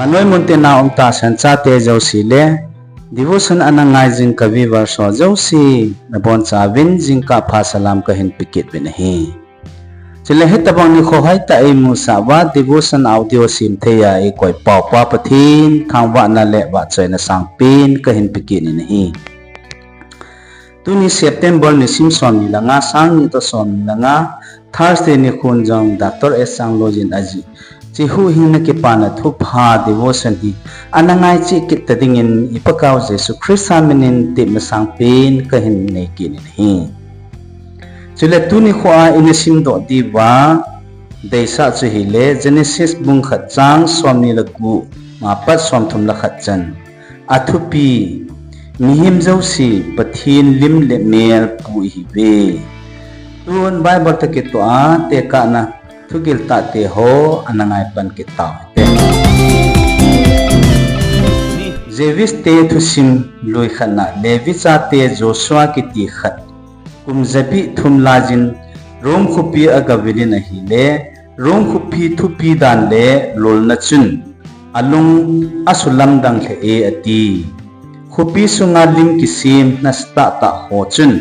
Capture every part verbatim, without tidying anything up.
Panoimun tina um ta sanchate zosia le, devotion ana ngai zing ka viewers haw zosia, na bawn chauvin jingkapha salam ka hin pe kit uvin ahi. Chuleh hitobang nikhua hoi tak ei musah ua devotion audio siam thei a ei koi pau pa Pathian thangvahna leh vahchoina sângpen ka hin pe kit in ahi. Tuni September nisim sawmni le nga, sâng ni tawh sawmni le nga, Thursday nikhu'n zong Doctor S Changloi'n a zik, Chi Huhhingna Kipana Thupha devotion hi ana ngai chiat kit ta dingin i Pakau Jesu Khrista min in tepna sângpen ka hin nei kit in ahi. Chuleh tuni khua a i na simdok diu a deisah chu hile Genesis bung khat châng sawmni le guk a pat sawmthum le khat chan. A thupi: Mihing zosia Pathian lim leh mêl pu i hiu ve. Tun Bible tawh kituak a tekahna thugil tahte haw ana ngai pan kit tau hite. Jebus te thusim lui khatna, Levi chate Joshua kiti khat kum za bi thum lai in Rom khawpi a ga vil in ahile, Rom khawpi thupi dan le lolna chun a lung a sulamdang lheh e a ti. Khawpi sung a lim kisiam nasa tahtah haw chun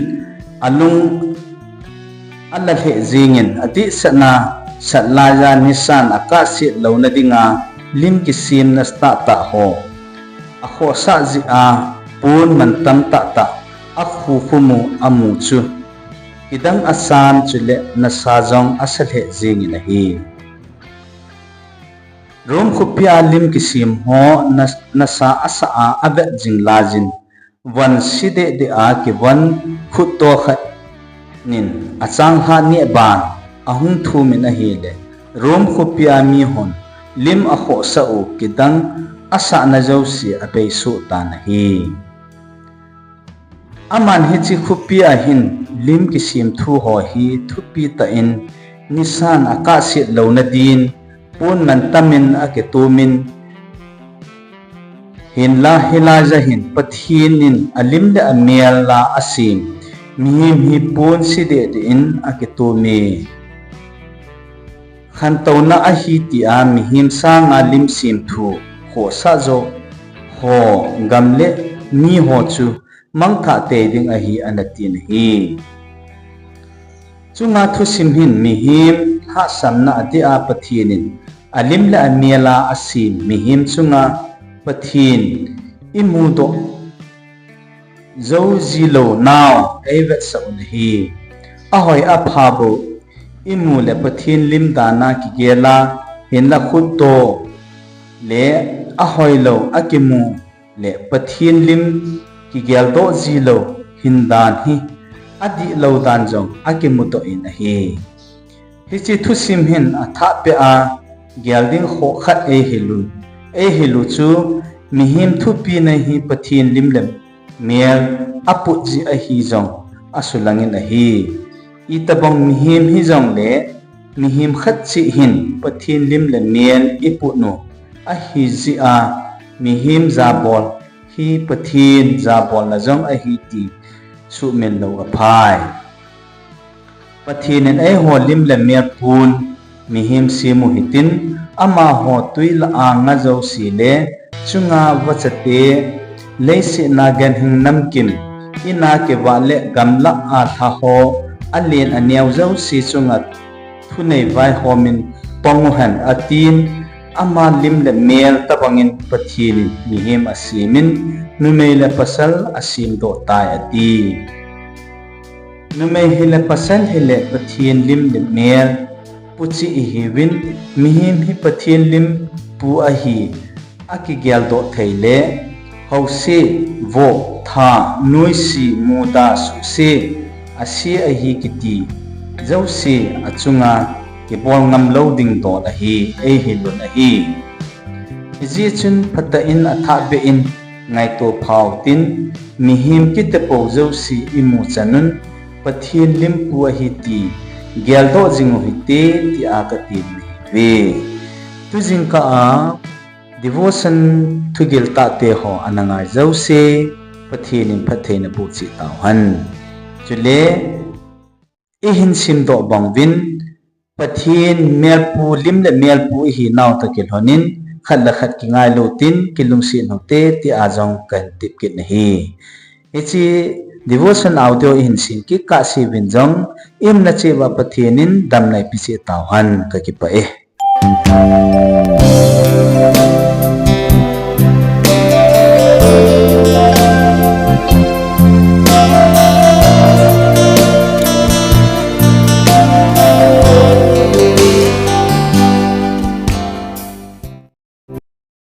a lung a la lheh zing in, a dihsatna sat lai a nisa'n a kahsiat lona ding a lim kisiam nasa tahtah haw a khawhsah zia puan man tam tahtah a khu khum u a mu chu, kidang a sâm chuleh nasa zong a sa lheh zing in ahi. Rom khawpi a lim kisiam haw na-, nasa a sa a a vet zing lai in, van si deh deh a kivon khutdaw khat in a chângha nêk ban a hung thum in ahileh, Rom khawpi a mi haw'n lim a khawhsah u kidang a sahna zosia a beisuk ta'n ahi. Ama'n hiche khawpi a hin lim kisiam thu haw hi thupi tak in nisa'n a kahsiat lona dingin puan man tam in a kituam in, hinla hilai a hin Pathian in a lim leh a mêl a a siam mihing hi puan si deh deh in a kituam e. Khantona ahi ti a mihing sâng a lim siam thu khawhsah zaw haw, gam leh mi haw chu mangthah tei ding ahi a na ti'n ahi. Chunga thusim hin mihing lhahsamna a ti a, Pathian in a lim leh a mêl a a siam mihing chung a Pathian i mudok zo zilo nau ei vetsau ahi. A hoi a pha bou i mu leh Pathian lim dan a kigel a, hinla khutdaw le a hoilo a kimu leh Pathian lim kigeldok zilo hindan hi a dihlo dan zong a kimudaw in ahi. Hiche thusim hin a thah peh a gel ding khawk khat ei hil u, ei hil u chu mihing thupina hi Pathian lim leh mêl a put zia ahi zong a sulang in ahi. Itobang mihing hi zong leh mihing khat chih hin Pathian lim leh mêl i put u ahi zia, mihing zabawl hi Pathian zabawlna zong ahi ti sumil lo a phai. Pathian in eihaw lim leh mêl pua'n mihing siam u hitin, amahaw tui lah a nga zosia le, chung a vachate, leisiatna ganhing namkim, in a kivat leh gamla a thla haw, a lian a neu zosia chung ah thunei vaihawm in pang u hen a ti'n, ama lim leh mêl tabang in Pathian in mihing a siam in, numei leh pasal a siamdok tai a ti. Numei hileh pasal hileh Pathian lim leh mêl pu chih i hiu in, mihing hi Pathian lim pu ahi a kigeldok thei le, hausia, vok, tha, nuisia, muda, susia, a sia ahi kiti zosia a chung a kibawl ngam lo ding dawl ahi, ei hil un ahi. Hizia chun pha tak in a thah beh in ngaitua phau tin, mihing kitepo zosia i mu chan un Pathian lim pu ahi ti geldok zing u hite ti a ka ti'n ahi ve. Tu zingkal a devotion thugil tahte haw ana ngai zosia, Pathian in phattheina boh chih tau hen. Chule, i hin simdok bang un, Pathian mêlpu, lim leh mêlpu i hi nau tawh kilhon in, khat le khat kingailu tin, kilungsiat hute ti a zong ka hin tip kit ahi. Hiche devotion audio i hin sin kit kâ siavin zong, i umna chiah ah Pathian in damna ei pe chiat tau hen, ka kipah e.